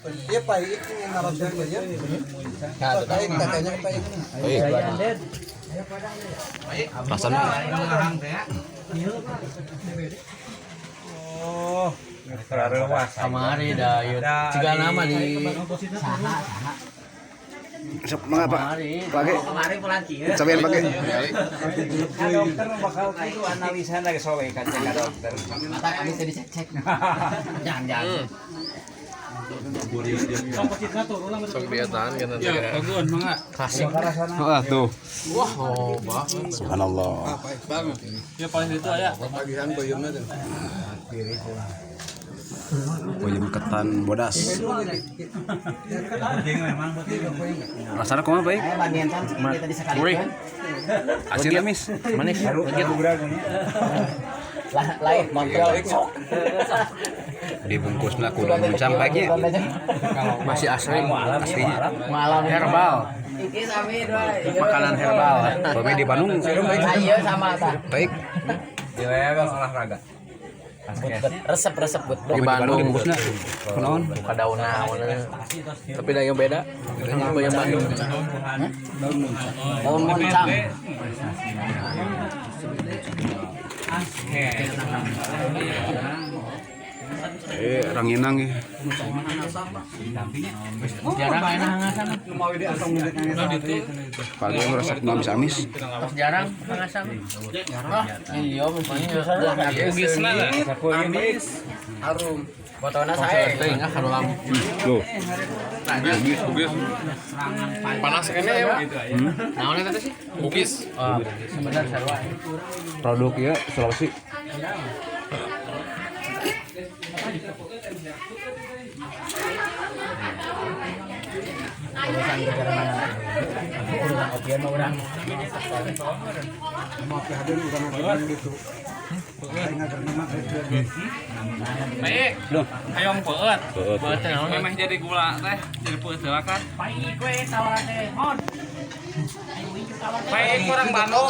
Iya, Pak, ini narasumber ya. Baik, katanya Pak. Baik. Rasanya Oh, terlalu. Kamari dah ieu. Ciga nama di Sok mangga, Pak. kamari. Pake. Kemarin pelanci. Cobain pake. Ka dokter bakal itu analisa lagi sowe kan cek ka dokter. Mata kami sudah dicek-cek. Jangan-jangan. Sok dietaan kan nanti ya. Klasik. Ah, tuh. Wah, oh, bah. Subhanallah. Ya paling itu aya. Tagihan peuyeumna teh. Peuyeum ketan bodas. Rasanya kumaha, Pak? Saya bandingkan seperti tadi sekali Gurih. kan. Asin amis. Manis. Legit. Lah, lain Montreal sok. Dibungkusna ku daun muncang baiknya. Masih asli. Aslinya. Malam Herbal. Iki sami dua. Makanan herbal. Bapak di Bandung. Ayo sama ta. Baik. Di bang olahraga. Resep-resep buat Di Bandung. Dibungkusna kunaon? Buka daun naon. Tapi da yang beda. Apa yang Bandung? Daun moncang. Eh, ranginang ya. Jarang aya hangasan. Pagi yang resep nu amis-amis. Tos jarang hangasan. Iya, mestinya. Ugisna lah. Harum. Botolnya saya. Teuing ah kalau lampu. Tuh. Bugis, bugis. Panas kene ya, Pak. Naon eta teh sih? Bugis. Oh, sebentar sarua. Produk ya Sulawesi. Urusan kejermanan. Urusan opium mah urang. Mau hadir udah gitu. Baik, hayang peueut. Buat naon? Memeh jadi gula teh, jadi peueut heula kan. Baik, kurang Bandung.